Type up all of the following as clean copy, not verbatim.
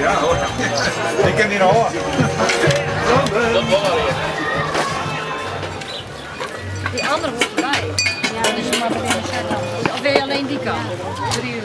Ja hoor, ik kin dy noch hâlde. Dat wol allegear. Die andere hoort erbij. Ja, dus je mag het even zetten. Of wil je alleen die kant? €3.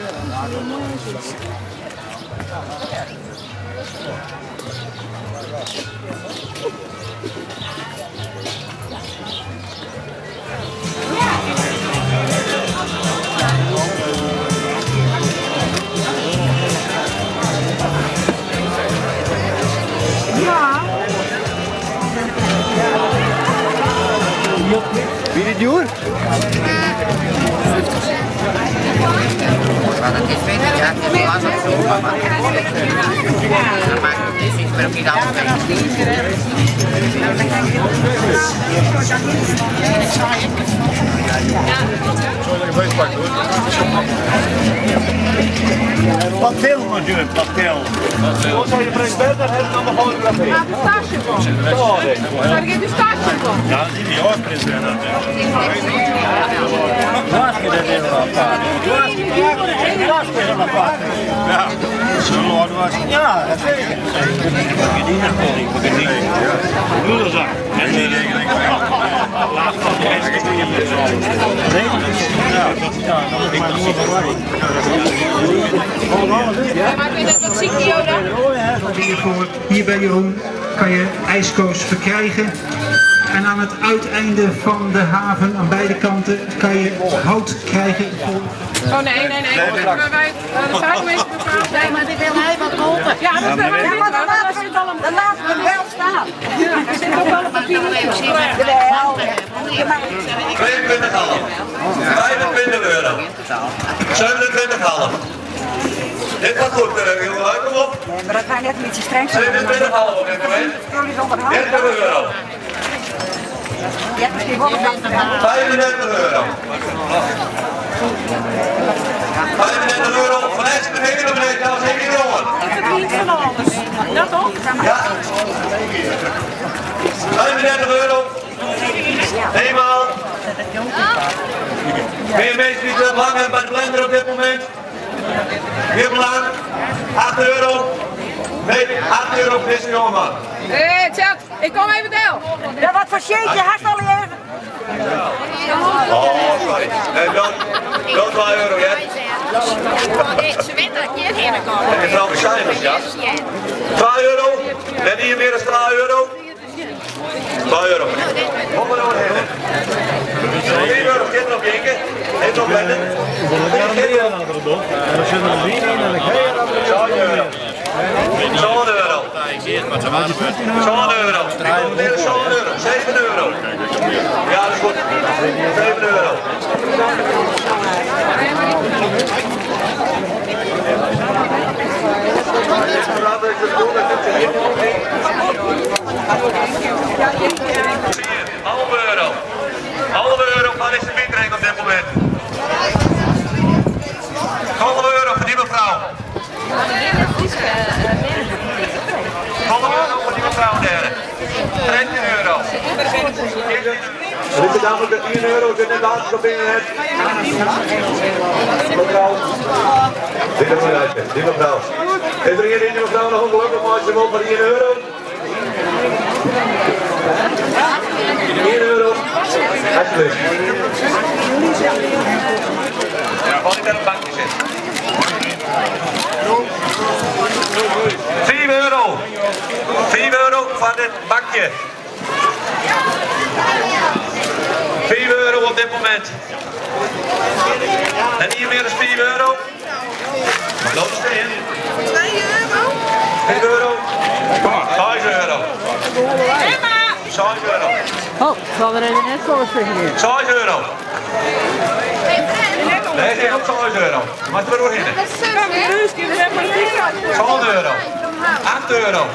Wie dit djoer? Dat is weet ik, ja. Het is lang op zoek, maar dat maakt het niet. Ik ben ook niet altijd Patil natuurlijk, patil. Hoe zou je prins Bernhard hebben dan nog fotografeerd? Ja, pistache van. Daar gaat pistache van. Ja, die is ook prins Bernhard. Laat dat even apart. Laat dat apart. Ja, zo lord was. Ja, dat weet ik. Moederzak. En die laat van de rest. Nee, ja, dat ik Maar ik weet net wat ziek die Yoda. Hiervoor, hier bij Jeroen kan je ijskoos verkrijgen. En aan het uiteinde van de haven, aan beide kanten, kan je hout krijgen voor... Oh nee, nee, nee. Maar wij, de zaakmeester bepaalt. Nee, maar dit wil hij wat kopen. Ja, dat is Ja, maar dan laten we hem wel staan. Ja, er zit ook wel een papier in. Jawel. 22,5. 25 euro. 27,5. Dit gaat goed, jongen. Kom op. Nee, maar dat wij net een beetje streng zijn. 27,5 op dit moment. 30 euro. Je hebt misschien wel een 35 euro. 35 euro. Van Essen beginnen we meneer, dames en heren, jongen. Ik verdient van alles. Dat toch? Ja. 35 euro. Eenmaal. Meer mensen die het belang hebben bij de blender op dit moment? Meer belang? 8 euro. Nee, 8 euro voor deze jongeman. Hé, hey, chat, ik kom even deel. Ja, wat voor shit, je hart al even. Oh, sorry. Nee, wel 2 euro, ja. Ze weet dat ik hierheen kom. En mevrouw de cijfers, ja. 2 euro. Net hier meer dan 2 euro. 2 euro. Kom maar doorheen. 4 euro zit erop, Jenke. Even opletten. 7 euro. 7 euro. 7 euro. 7 euro. 7 euro. Ja, dat is goed. 7 euro. Halve euro. Halve euro van is de biedering op dit moment. Halve euro voor die mevrouw. Halve euro voor die mevrouw derde. 13 euro. Dit is namelijk de 1 euro, dit is de laatste binnen het. Mevrouw. Dit is een die mevrouw. Is er hier die mevrouw nog ongelukkig, maar ze wil voor 1 euro? 1 euro. Alsjeblieft. Ja, gewoon niet aan het bankje zitten. 4 euro. 4 euro van dit bakje. 4 euro op dit moment. En hier meer dan 4 euro. Loop eens in. 2 euro? 4 euro. 5 euro. 6 euro. Oh, ik zal er even net voor zeggen. 6 euro. Nee, zeg ook 6 euro. Maar het maar doorheen. 6 euro. 8 euro.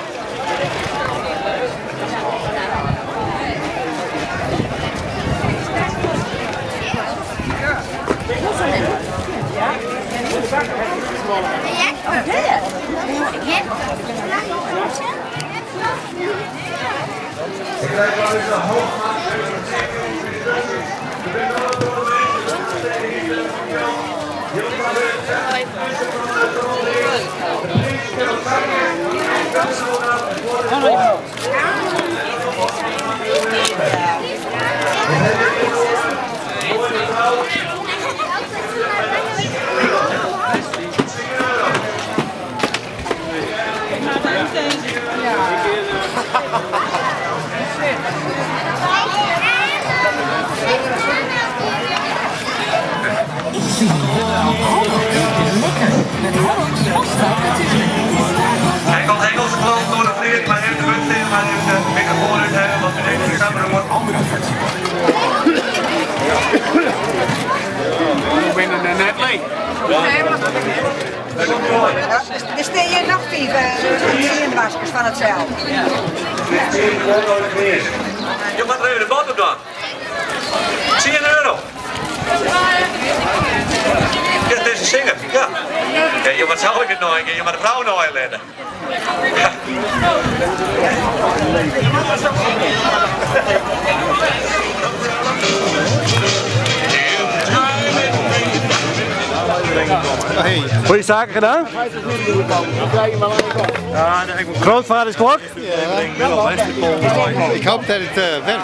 Hij kan Engelse klant door de vleer, maar even de munt in, maar even de microfoon uit hebben, want we nemen de camera Andere versie. Ik ben er net leeg. Er staan hier nog 5 maskers van hetzelfde. Je gaat er even de band op dan. €10. Ja, het is een zinger. Ja. Ja, wat zou ik het nou? Je moet de vrouw nou inleiden. Ja. Goeie zaken gedaan? Grootvaders klok? Ja. Ik hoop dat het werkt.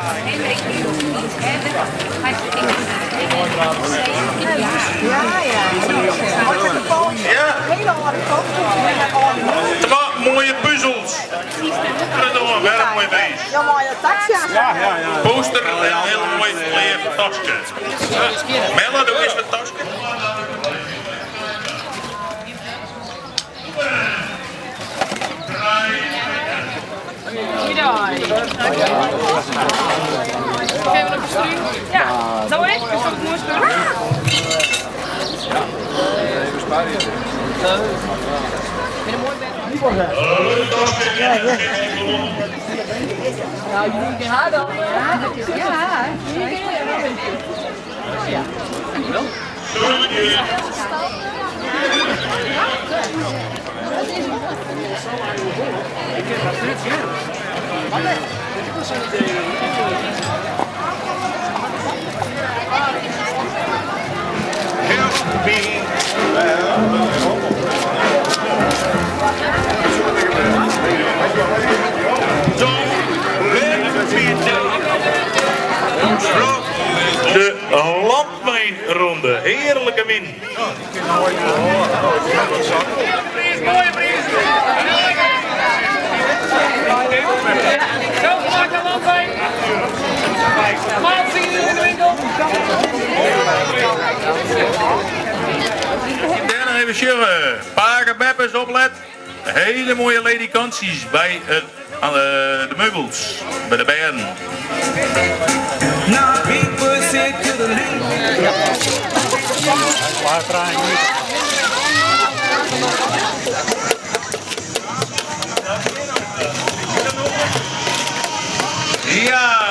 Ja, ja. Ja. Twee mooie puzzels. Erg mooi beest. Ja, mooie taxi. Ja, ja, ja. Poster en een heel mooi leer tasje. Melle, doe eens met tasje. Geven we een bestuur? Ja, zou ik? Is dat het mooiste? Nou, jullie gaan dan. Ja, ja. Dankjewel. De landmijnronde. Heerlijke win. Mooie prijs. Zelfgemaakte landwijn. Maand zien jullie in de winkel. Daar nog even sjuggen. Paken, beppers, oplet. Hele mooie ledikanties bij het, aan de meubels. Bij de BN. Ja,